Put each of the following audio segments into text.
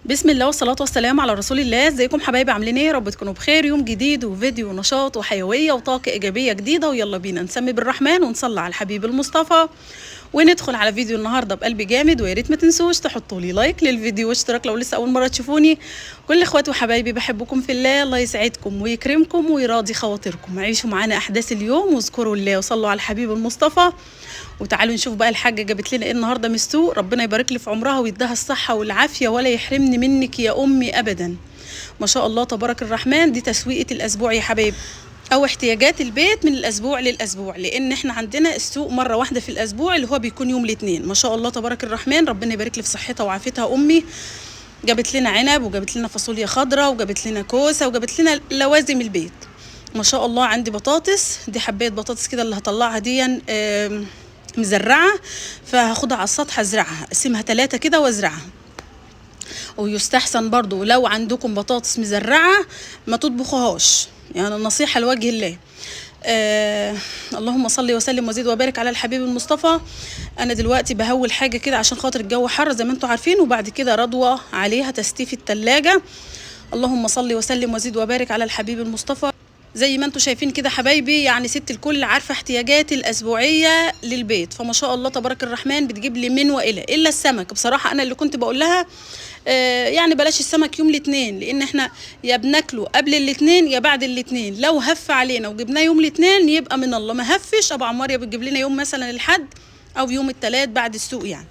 بسم الله والصلاة والسلام على رسول الله. ازيكم حبايبي، عاملين ايه؟ يا رب تكونوا بخير. يوم جديد وفيديو نشاط وحيوية وطاقة إيجابية جديدة، ويلا بينا نسمي بالرحمن ونصلي على الحبيب المصطفى وندخل على فيديو النهارده بقلب جامد. ويا ريت ما تنسوش تحطوا لي like للفيديو واشتراك لو لسه اول مرة تشوفوني. كل اخواتي وحبايبي بحبكم في الله، الله يسعدكم ويكرمكم ويراضي خواطركم. عيشوا معانا احداث اليوم واذكروا الله وصلوا على الحبيب المصطفى. وتعالوا نشوف بقى الحاجة جابت لنا ايه النهارده من السوق. ربنا يبارك لي في عمرها ويديها الصحة والعافية ولا يحرمني منك يا امي ابدا. ما شاء الله تبارك الرحمن. دي تسويقه الاسبوع يا حبايبي، او احتياجات البيت من الاسبوع للاسبوع، لان احنا عندنا السوق مرة واحدة في الاسبوع اللي هو بيكون يوم الاثنين. ما شاء الله تبارك الرحمن، ربنا يبارك لي في صحتها وعافيتها. امي جابت لنا عنب وجابت لنا فاصوليا خضراء وجابت لنا كوسة وجابت لنا لوازم البيت. ما شاء الله. عندي بطاطس، دي حبايه بطاطس كده اللي هطلعها دي مزرعة، فهاخدها على السطح ازرعها، اقسمها 3 كده وازرعها. ويستحسن برضو لو عندكم بطاطس مزرعة ما تطبخوهاش، يعني النصيحة لوجه الله. اللهم صل وسلم وزيد وبارك على الحبيب المصطفى. انا دلوقتي بهول حاجة كده عشان خاطر الجو حر زي ما انتم عارفين، وبعد كده رضوى عليها تستيف التلاجة. اللهم صل وسلم وزيد وبارك على الحبيب المصطفى. زي ما انتم شايفين كده حبايبي، يعني ست الكل عارفه احتياجاتي الاسبوعية للبيت، فما شاء الله تبارك الرحمن بتجيب لي من والى الا السمك. بصراحة انا اللي كنت بقول لها يعني بلاش السمك يوم الاثنين، لان احنا يا بناكله قبل الاثنين يا بعد الاثنين. لو هف علينا وجبناه يوم الاثنين يبقى من الله، ما هفش ابو عمار يا بتجيب لنا يوم مثلا الحد او يوم الثلاث بعد السوق يعني.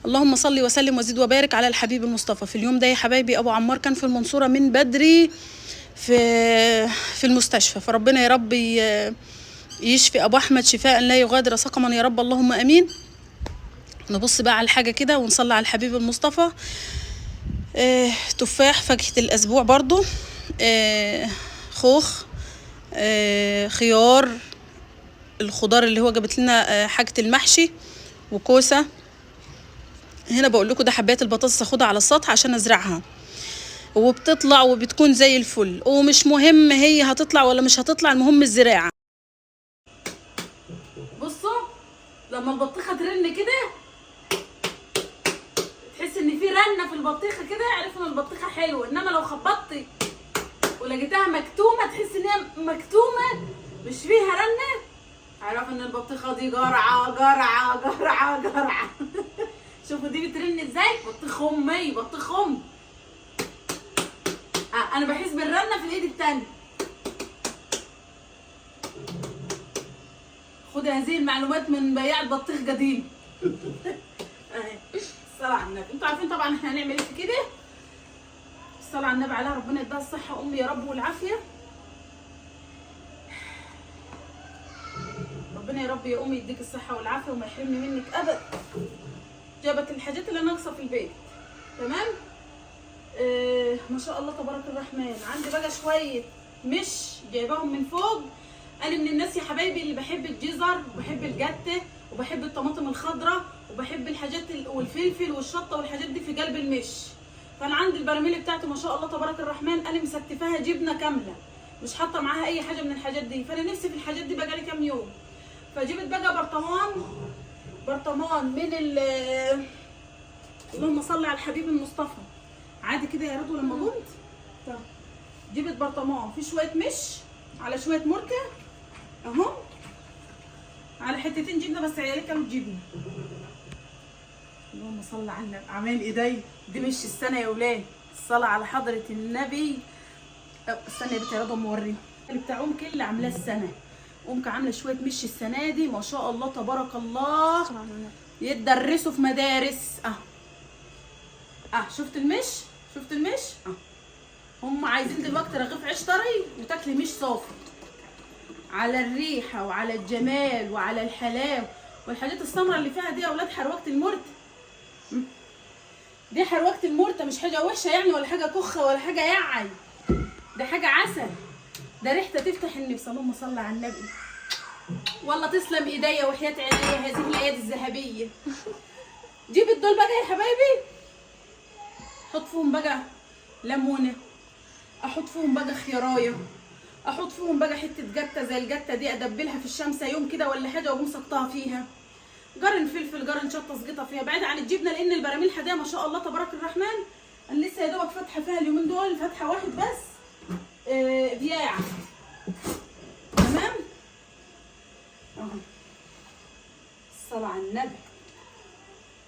اللهم صل وسلم وزيد وبارك على الحبيب المصطفى. في اليوم ده يا حبايبي ابو عمار كان في المنصورة من بدري في المستشفى، فربنا يا رب يشفي ابو احمد شفاء لا يغادر سقما يا رب، اللهم امين. نبص بقى على الحاجة كده ونصلي على الحبيب المصطفى. تفاح فاكهة الاسبوع برضو، خوخ، خيار، الخضار اللي هو جابت لنا حاجة المحشي، وكوسه. هنا بقول لكم ده حبايه البطاطس اخدها على السطح عشان ازرعها، وبتطلع وبتكون زي الفل، ومش مهم هي هتطلع ولا مش هتطلع، المهم الزراعة. بصوا لما البطيخه ترن كده تحس ان في رنه في البطيخه كده، عرفوا ان البطيخه حلوة. انما لو خبطتي ولقيتها مكتومة تحس ان هي مكتومة مش فيها رنه، اعرفوا ان البطيخه دي جرعة جرعة جرعة جرعة. شوفوا دي بترن ازاي، بطيخ امي بطيخ امي. انا بحس بالرنه في الايد التانية. خد هذه المعلومات من بياع بطيخ قديم. اهي الصلاة على النبي. انتوا عارفين طبعا احنا هنعمل ايه كده. الصلاة على النبي عليها، ربنا يديها الصحة امي يا رب والعافية. ربنا يا رب يا امي يديك الصحة والعافية وما يحرمني منك ابدا. جابت الحاجات اللي ناقصه في البيت تمام. ما شاء الله تبارك الرحمن. عندي بقى شوية مش جايباهم من فوق. انا من الناس يا حبايبي اللي بحب الجزر وبحب الجته وبحب الطماطم الخضراء وبحب الحاجات والفلفل والشطه والحاجات دي في قلب المش. فانا عندي البراميل بتاعته ما شاء الله تبارك الرحمن، انا مستفاها جبنه كاملة، مش حاطه معاها اي حاجة من الحاجات دي. فانا نفسي في الحاجات دي بقى لي كام يوم. فجبت بقى برطمان من ال اللهم صل على الحبيب المصطفى. عادي كده يا رضوى لما قمت. طب جبت برطمان في شوية مش على شوية مركه اهو، على حتتين جبنه بس عيالي كانوا جبنه. اللهم صل على النبي. عمال ايدي دي مش السنة يا ولاد، الصلاة على حضره النبي. استنى يا بنتي يا رضوى موريهم اللي بتاع امك اللي عاملاه السنة. امك عامله شوية مش السنة دي ما شاء الله تبارك الله، يتدرسوا في مدارس. شفت المش؟ شفت المش؟ هم عايزين دلوقتي رغيف عيش طري وتاكلي مش صافي، على الريحة وعلى الجمال وعلى الحلاوة والحاجات السمراء اللي فيها دي يا اولاد. حروقه المرت دي، حروقه المرته مش حاجة وحشة يعني، ولا حاجة كخه ولا حاجة يعي، ده حاجة عسل، ده ريحتها تفتح النفس. اللهم صل على النبي. والله تسلم ايديا وحياه عينيا هذه الايادي الذهبية. جيب الدول بقى يا حبايبي، احط فيهم بقى ليمونه، احط فيهم بقى خيرايه، احط فيهم بقى حتة جته زي الجته دي، ادبلها في الشمس يوم كده ولا حاجة واقوم سقطها فيها، قرن فلفل قرن شطه سقطها فيها، بعيد عن الجبنة لان البراميل حدايا ما شاء الله تبارك الرحمن. انا لسه فاتحة فيها اليومين دول، فاتحة واحد بس بياع. تمام اهو، الصلاة على النبي.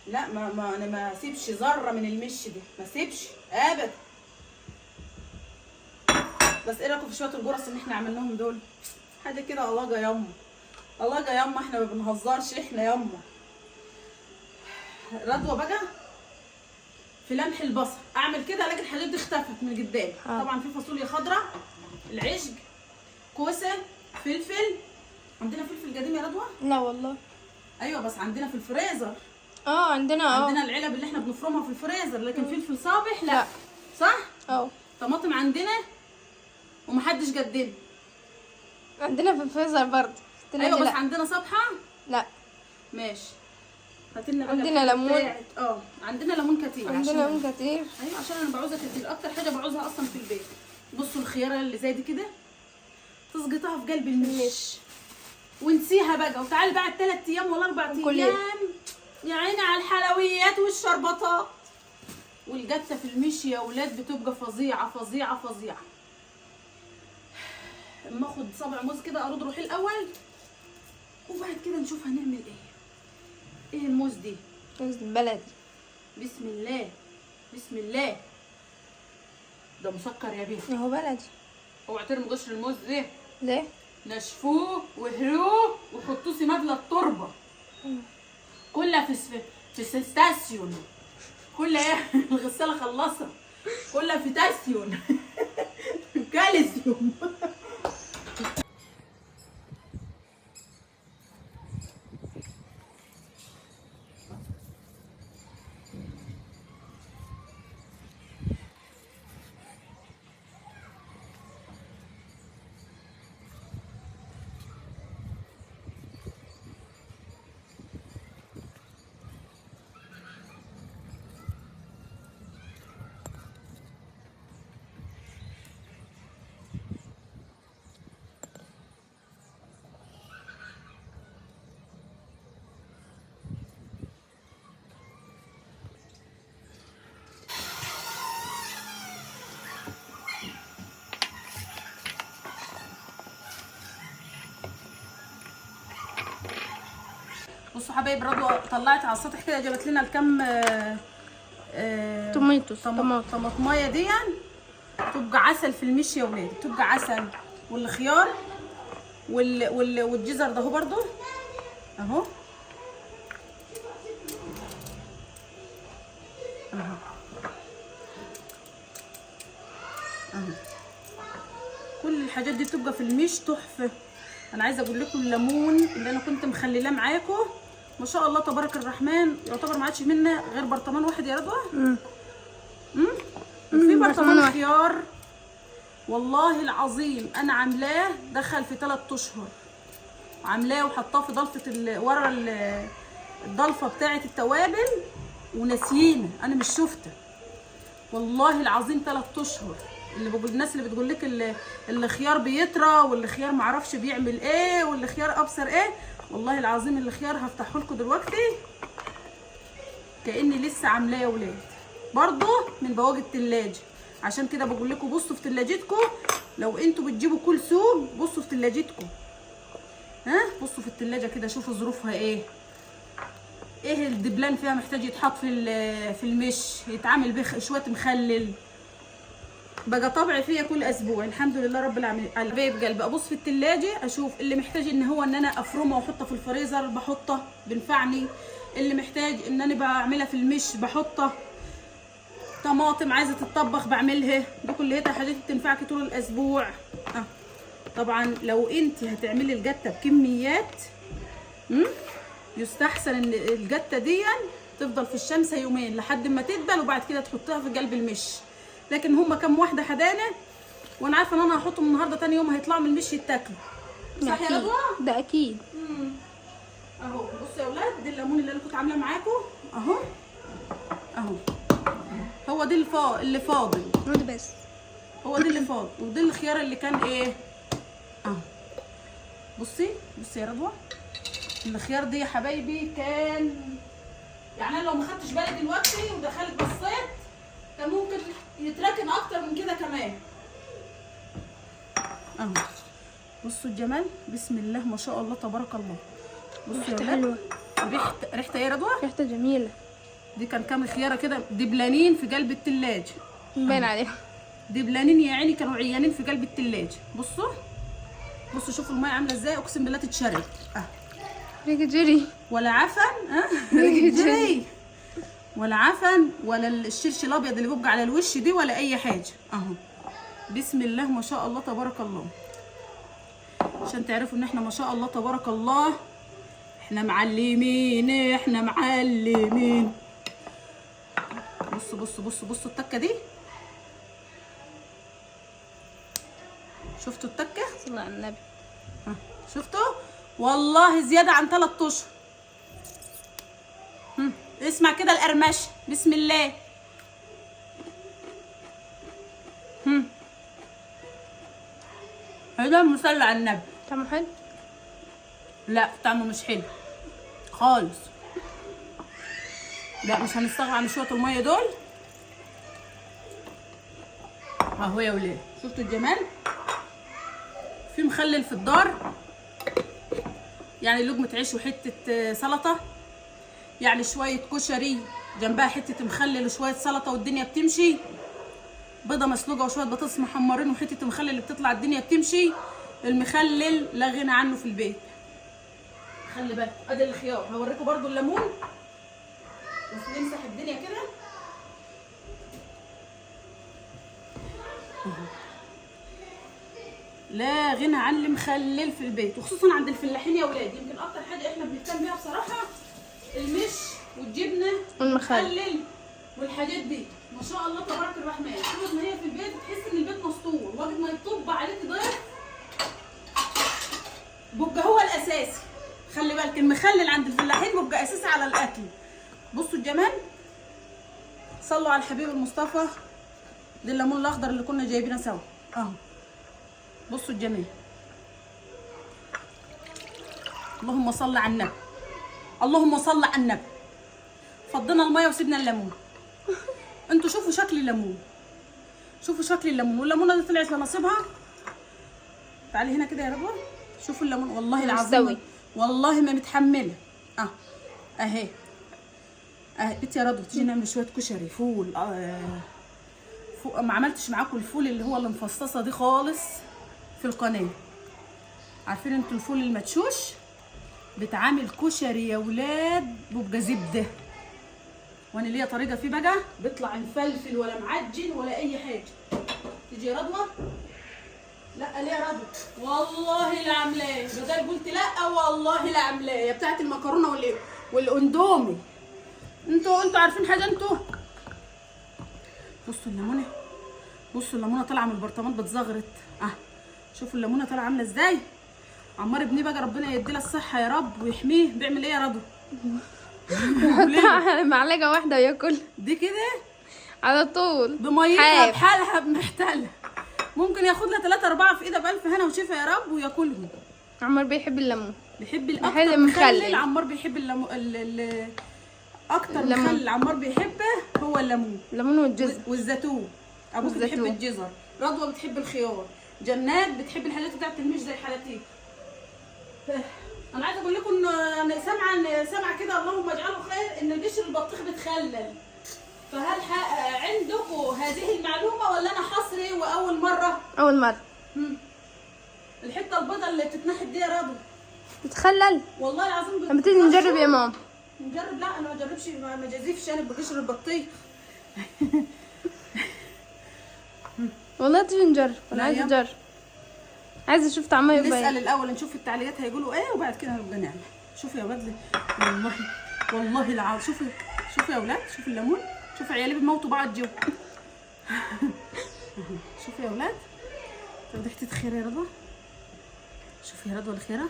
لا ما انا ما اسيبش ذره من المش دي، ما اسيبش ابدا. بس ايه رايكم في شوية الجرس اللي احنا عملناهم دول؟ حاجة كده الله يا يما، الله يا يما، احنا ما بنهزرش احنا يما. رضوى بقى في لمح البصر اعمل كده الاقي الحاجات دي اختفت من قدامي. طبعا في فاصوليا خضراء، العشق، كوسة، فلفل. عندنا فلفل قديم يا رضوى؟ لا والله. ايوه بس عندنا في الفريزر. عندنا عندنا العلب اللي احنا بنفرمها في الفريزر، لكن فلفل صابح لا. صح؟ طماطم عندنا ومحدش قدمها. عندنا في الفريزر برضه. ايوه بس عندنا صبحة؟ لا. ماشي، هاتلنا بقى. عندنا ليمون. عندنا ليمون كتير. عندنا ليمون كتير. ايوه عشان انا بعوزها كتير، اكتر حاجة بعوزها اصلا في البيت. بصوا الخيارة اللي زي دي كده تسقطها في قلب المش ونسيها بقى، وتعالي بعد 3 ايام ولا 4 ايام يا عيني على الحلويات والشربطات والجته في المش يا اولاد، بتبقى فظيعة فظيعة فظيعة. اما اخد صابع موز كده ارد روحي الاول، وبعد كده نشوف هنعمل ايه. ايه الموز دي؟ موز البلدي. بسم الله بسم الله، ده مسكر يا بيه. اهو بلدي. اوعي ترمي قشر الموز ده. ليه؟ نشفوه وهروه وحطوه سماد للتربه. كلها في ستاسيون، كلها ايه؟ الغسالة خلصها، كلها في تاسيون كالسيوم. بصوا حبايب، رضوى طلعت على السطح كده، جابت لنا الكم tomatoes، طماطمايه دي تبقى عسل في المش يا ولاد، تبقى عسل. والخيار والجزر ده اهو برضو اهو اهو اهو. كل الحاجات دي بتبقى في المش تحفة. انا عايزه اقول لكم الليمون اللي انا كنت مخللاه معاكم ما شاء الله تبارك الرحمن، يعتبر ما عادش منا غير برطمان واحد يا رضوى. وفي برطمان خيار والله العظيم انا عاملاه دخل في 3 اشهر، عاملاه وحطاه في ضلفه ورا الضلفه بتاعه التوابل وناسيينه، انا مش شفته والله العظيم 3 اشهر. اللي بقول الناس اللي بتقول لك الخيار بيطرى والخيار معرفش بيعمل ايه والخيار ابصر ايه، والله العظيم الخيار هفتحه لكم دلوقتي كاني لسه عاملاه يا ولاد، برضو من بواجي التلاجة. عشان كده بقول لكم بصوا في تلاجتكم، لو انتوا بتجيبوا كل سوق بصوا في تلاجتكم، ها بصوا في التلاجة كده شوفوا ظروفها ايه، ايه الدبلان فيها محتاج يتحط في المش، يتعمل بيه شوية مخلل. بقى طبعي فيا كل اسبوع الحمد لله رب العالمين. حبايب قلبي ابص في التلاجة اشوف اللي محتاج ان هو ان انا افرمه واحطه في الفريزر بحطه بنفعني، اللي محتاج ان انا بعملها في المش بحطه، طماطم عايزه تتطبخ بعملها، دي كلها حاجات بتنفعك طول الاسبوع. طبعا لو انت هتعملي الجته بكميات يستحسن ان الجته دي تفضل في الشمس يومين لحد ما تدبل وبعد كده تحطها في قلب المش. لكن هما كام واحدة حدانه وانا عارفه ان انا هحطهم النهارده تاني يوم هيطلعوا من المش يتاكلوا. صح يا رضوى؟ ده اكيد. اهو بصوا يا اولاد، دي الليمون اللي انا كنت عاملاه معاكم اهو اهو، هو دي اللي فاضل بس، هو دي اللي فاضل، ودي الخيار اللي كان ايه اهو. بصي بصي يا رضوى، الخيار دي يا حبايبي كان يعني انا لو ما خدتش بالي دلوقتي ودخلت بصيت كان ممكن يتركن بصوا الجمال، بسم الله ما شاء الله تبارك الله. بصوا يا ريحته ولاد، حلوة. ريحته ايه يا رضوى؟ ريحته جميلة. دي كان كام خياره كده دبلانين في قلب التلاجة، باين عليها دبلانين يا عيني، كانوا عيانين في قلب التلاجة. بصوا بصوا شوفوا المية عامله ازاي، اقسم بالله تتشرب. ريحة جري ولا عفن، ريحة جري ولا عفن ولا الشرش الابيض اللي بيبقى على الوش دي ولا اي حاجة اهو. بسم الله ما شاء الله تبارك الله. عشان تعرفوا ان احنا ما شاء الله تبارك الله احنا معلمين، احنا معلمين. بصوا بصوا بصوا بصوا التكه دي، شفتوا التكه؟ صلى على النبي. شفتوا؟ والله زيادة عن 3 اشهر. اسمع كده القرمشه، بسم الله. هذا مسلى على النبي. طعمه حلو؟ لا طعمه مش حلو خالص. لا مش هنستغنى عن شوية المية دول. اهو يا ولاد، شفتوا الجمال؟ في مخلل في الدار، يعني لقمة عيش وحتة سلطة، يعني شوية كشري جنبها حتة مخلل وشوية سلطة والدنيا بتمشي. بيضة مسلوقة وشوية بطاطس محمرين وحتة مخلل اللي بتطلع الدنيا بتمشي. المخلل لا غنى عنه في البيت. خلي بالك، ادي الخيار، هوريكم برضو الليمون. بس نمسح الدنيا كده. لا غنى عن المخلل في البيت، وخصوصا عند الفلاحين يا ولاد. يمكن اكتر حاجة احنا بنهتم بيها بصراحة المش والجبنه والمخلل والحاجات دي. ما شاء الله تبارك الرحمن، طول ما هي في البيت تحس ان البيت مستور. وقت ما يطب عليك ضيف بيبقى هو الاساسي. خلي بالك المخلل عند الفلاحين بيبقى اساسي على الاكل. بصوا الجمال، صلوا على الحبيب المصطفى. ده الليمون الاخضر اللي كنا جايبينه سوا اهو. بصوا الجمال، اللهم صل على النبي، اللهم صل على النبي. فضينا المية وسيبنا الليمون. انتوا شوفوا شكل الليمون، شوفوا شكل الليمون. والليمونه دي طلعت لنصيبها. تعالي هنا كده يا رضوى، شوفوا الليمون والله العظيم والله ما متحملة. اهي اهي بنتي يا رضوى، تيجي نعمل شوية كشري فول. ما عملتش معاكم الفول اللي هو اللي مفصصه دي خالص في القناة. عارفين انتوا الفول المدشوش بتعامل كشري يا ولاد بيبقى زبدة، وانا ليا طريقه فيه بقى بيطلع مفلفل ولا معجن ولا اي حاجة. تيجي يا رضوى؟ لا ليه يا رضوى؟ والله لا عاملاه، بدل قلت لا والله لا عاملاه. يا بتاعه المكرونه والاندومي. انتوا عارفين حاجة انتوا؟ بصوا الليمونه، بصوا الليمونه طالعه من البرطمان بتزغرط. شوفوا الليمونه طالعه عامله ازاي. عمار ابني بقى ربنا يديله الصحة يا رب ويحميه. بيعمل ايه يا رضوى؟ يحطها على معلقه واحدة وياكل دي كده على طول بميتها بحالها بمحتلها. ممكن ياخد لها 3 4 في ايده بألف هنا وشفا يا رب وياكلهم. عمار بيحب الليمون، بيحب الاكتر مخلل. عمار بيحب الليمون، اكتر مخلل عمار بيحبه هو الليمون، الليمون والجزر والزيتون. ابوك بيحب الجزر، رضوى بتحب الخيار، جنات بتحب الحاجات بتاعت المش زي حالتي. انا عايزه اقول لكم ان انا سامعه كده اللهم اجعله خير ان القشر البطيخ بتخلل. فهل عندكم هذه المعلومة ولا انا حصري واول مرة؟ اول مرة. الحتة البيضاء اللي بتتنحت دي يا رضوى بتخلل والله العظيم. لما تيجي نجرب يا ماما. نجرب؟ لا انا ما اجربش، ما جازفش انا بقشر البطيخ. والله تيجي نجرب، انا عايزه اجرب، عايزه اشوف طعمها. يبقى نسال الاول، نشوف التعليقات هيقولوا ايه وبعد كده هنبقى نعمل. شوفوا يا ولاد، والله والله العظيم. شوفوا شوفوا يا ولاد، شوفوا الليمون، شوفوا عيالي بيموتوا بعض جوا. شوفوا يا ولاد، تاخدي حتة خيره يا رضوى. شوفي يا رضوى الخيرة.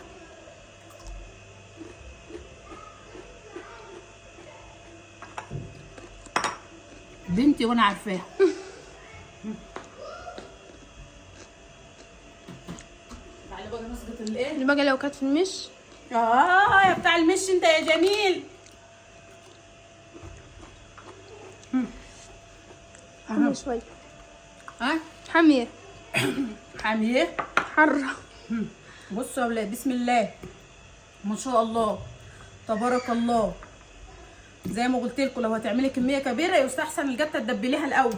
بنتي وانا عارفاها. تعالي بقى نسقط الايه اللي بقى لو كانت في المش. يا بتاع المش انت يا جميل. حامية شوية. ها حامية حامية حرة. بصوا يا اولاد، بسم الله ما شاء الله تبارك الله. زي ما قلت لكم لو هتعملي كمية كبيرة يستحسن الجته تدبليها الاول.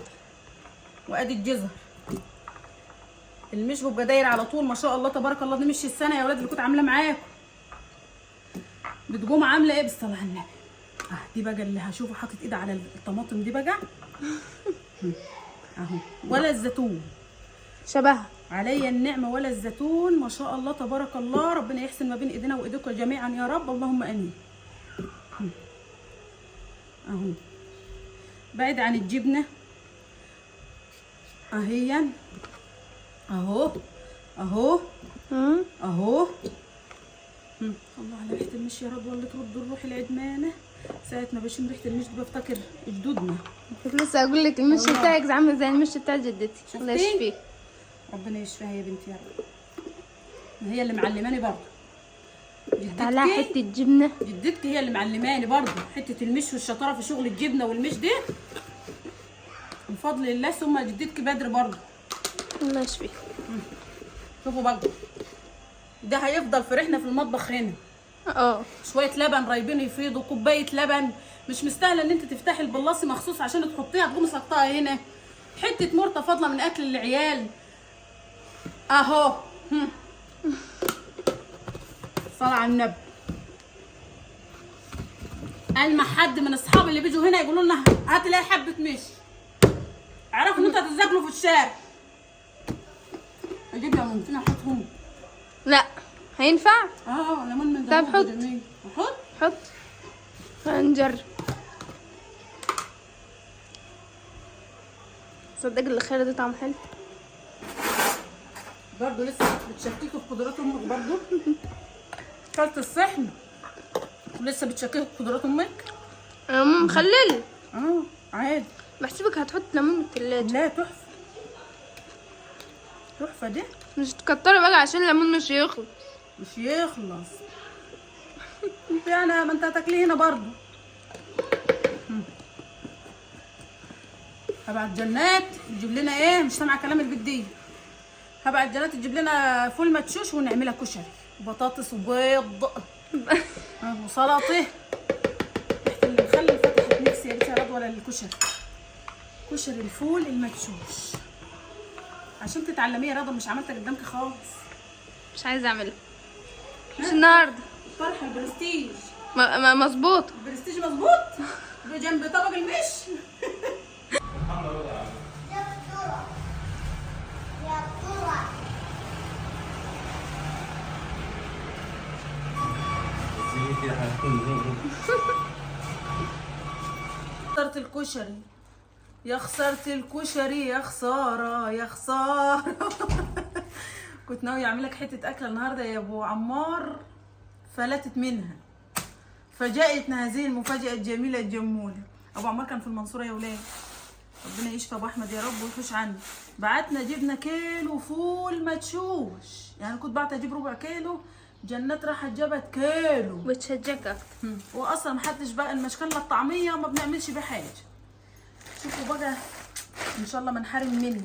وادي الجزر المش بيبقى داير على طول ما شاء الله تبارك الله. دي مش السنة يا اولاد اللي كنت عامله معاكم. بتقوم عامله ايه؟ بالصلاة على النبي. دي بقى اللي هشوفه حاطط ايد على الطماطم دي بقى اهو، ولا الزيتون شبهها عليا النعمة ولا الزيتون. ما شاء الله تبارك الله، ربنا يحسن ما بين ايدينا وايديكم جميعا يا رب، اللهم امين. اهو بعيد عن الجبنة اهيا، اهو اهو اهو. الله على ريحه المش يا رب، والله ترد الروح العدمانه. ساعة ما بشم ريحه المش دي بفتكر جدودنا. كنت لسه اقول لك المش بتاعك عامل زي المش بتاع جدتي. الله يشفيك. ربنا يشفيها يا بنتي يا رب، ما هي اللي معلماني برضه. عليها حتة جبنه. جدتك هي اللي معلماني برضه حتة المش والشطاره في شغل الجبنة والمش دي، من فضل الله ثم جدتك بدر برضه. الله يشفيك. شوفوا بقى ده هيفضل فرحنا في المطبخ هنا. شوية لبن رايبين يفيضوا، كوباية لبن مش مستاهلة ان انت تفتحي البلاصي مخصوص عشان تحطيها، تقومي سقطاها هنا. حتة مرته فاضلة من اكل العيال اهو. صلاة على النبي. قال ما حد من اصحابي اللي بيجوا هنا يقولوا لنا هات لي حبه مش، عرفوا ان انتوا هتتذاكلوا في الشارع. اجيب ليمونتين احطهم؟ لا هينفع؟ ليمون من ده. طب حط. احط؟ حط، خلينا نجرب. صدق الخير ده طعمه حلو. برضه لسه بتشككوا في قدرات امك برضه. كلت الصحن ولسه بتشككوا في قدرات امك. مخلل. عادي. بحسبك هتحط ليمون في الثلاجة. لا تحفة تحفة دي. مش تكتري بقى عشان الليمون مش يخلص. مش يخلص يعني، ما انت هتاكليه هنا برضه. هبعت جنات تجيب لنا ايه؟ مش سامعه كلام البيت دي. هبعت جنات تجيب لنا فول مدشوش ونعملها كشري وبطاطس وبيض وسلطة. ريحه المخلل فتحت نفسي يا بنتي يا رضوى للكشري. كشري الفول المدشوش عشان تتعلميه يا رضوى، مش عملتها قدامك خالص. مش عايزه اعمله مش النهارده. طرح البرستيج مظبوط. البرستيج مظبوط بجنب طبق المش. خسرت الكشري يا خسرت الكشري يا خسارة يا خسارة. كنت ناوية اعمل لك حتة اكله النهارده يا ابو عمار، فلتت منها. فجأتنا هذه المفاجأة الجميلة الجمولة. ابو عمار كان في المنصورة يا ولاد، ربنا يشفى ابو احمد يا رب ويحوش عنه. بعتنا جبنا كيلو فول مدشوش، يعني كنت بعت اجيب ربع كيلو، جنات راحت جابت كيلو. وتشجعك اكتر. واصلا محدش بقى المشكلة الطعمية ما بنعملش بيها حاجة. شوفوا بقى ان شاء الله ما نحرم منك.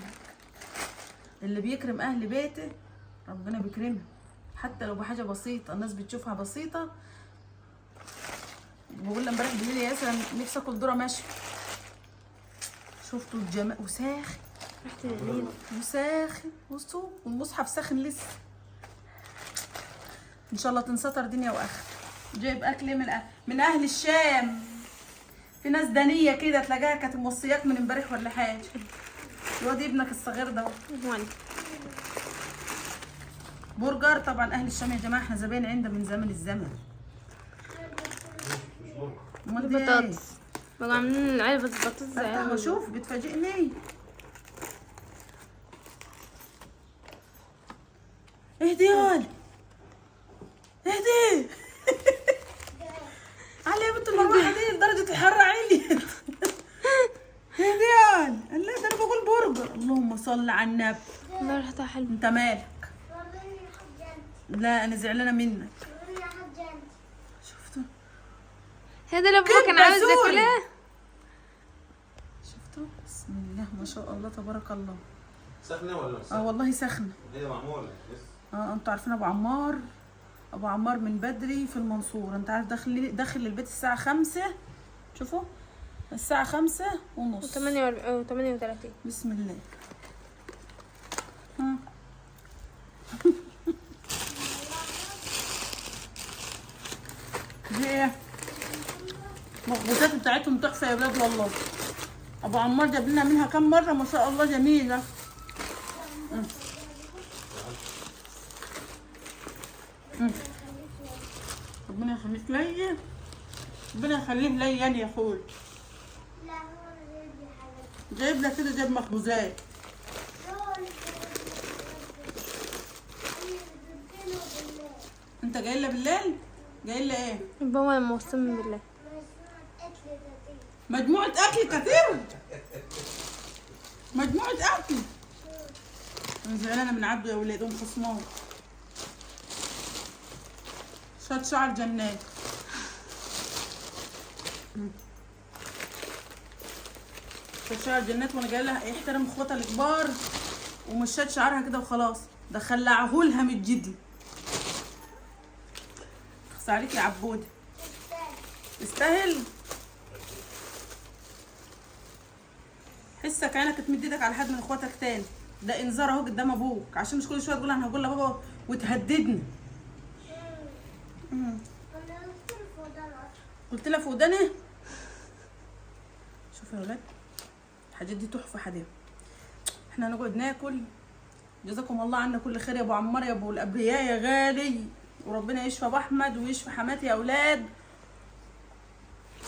اللي بيكرم اهل بيته ربنا بيكرمه، حتى لو بحاجة بسيطة الناس بتشوفها بسيطة. بقول امبارح بالليل يا ياسر نفسي اكل ذره مشوي. شفتوا الجمال؟ وساخن وساخن، بصوا والمصحف ساخن لسه. ان شاء الله تنستر دنيا واخره. جايب اكل من اهل الشام. في ناس دنيه كده تلاقيها كانت موصياك من امبارح ولا حاجة. الواد ابنك الصغير ده برجر. طبعا اهل الشام يا جماعة احنا زباين عندنا من زمن الزمن. البطاطس بقى عاملين علبة بطاطس. افتح واشوف بتفاجئني. اهدي يا اهدي. علي يا بنت المروحة دي درجه الحرارة عليت. اهدي يا لا ده انا بقول برجر. اللهم صل على النبي. والله ريحتها حلوة. انت مالك؟ لا انا زعلانة منك. شفتوا هذا اللي بابا كان عاوز ياكلها. شفتوا؟ بسم الله ما شاء الله تبارك الله. سخنة ولا مش سخنة؟ والله سخنة. هي معمولة لسه. انتوا عارفين ابو عمار، ابو عمار من بدري في المنصورة، انت عارف داخل البيت الساعة 5. شوفوا الساعة 5:30 و38. بسم الله. دي ايه؟ المخبوزات بتاعتهم تحفة يا ولاد والله. ابو عمار جاب لنا منها كم مرة ما شاء الله، جميلة. ربنا يخليك ليا، ربنا يخليه ليا يعني يا اخوي. جايب لك كده، جايب مخبوزات. انت جاي لها بالليل؟ جاي لها ايه؟ بابا لما وصلنا بالله مجموعة أكل كتير، مجموعة أكل. أنا زعلانة من عبده يا ولاد، أم خصمان شاد شعر جنات. شاد شعر جنات، وأنا جاية لها احترم إخواتها الكبار ومش شاد شعرها كده وخلاص، ده خلعهولها من الجدي. اخس عليك يا عبودة، تستاهل. حسك عينك تمد ايدك على حد من اخواتك تاني، ده انذار اهو قدام ابوك، عشان مش كل شوية تقول انا هقول لبابا وتهددني. قلت لها في وداني. شوفوا يا ولاد الحاجات دي تحفة حديقة. احنا هنقعد ناكل. جزاكم الله عنا كل خير يا ابو عمار يا ابو الابرياء يا غالي، وربنا يشفى ابو احمد ويشفى حماتي يا اولاد.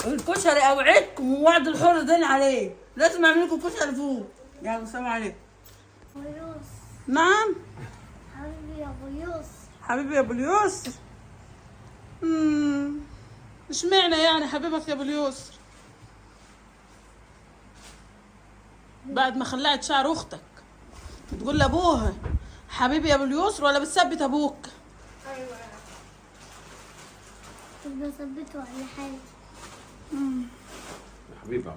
الكشري اوعدكم ووعد الحر دين عليه، لازم اعمل لكم كشري فوق. يلا سلام عليكم. نعم حبيبي يا ابو يوسف. حبيبي يا ابو اليسر. اشمعنى يعني حبيبك يا ابو اليسر؟ بعد ما خلعت شعر اختك بتقول لابوها حبيبي يا ابو اليسر، ولا بتثبت ابوك؟ ايوه مش بثبته على حاجة. حبيبي عم.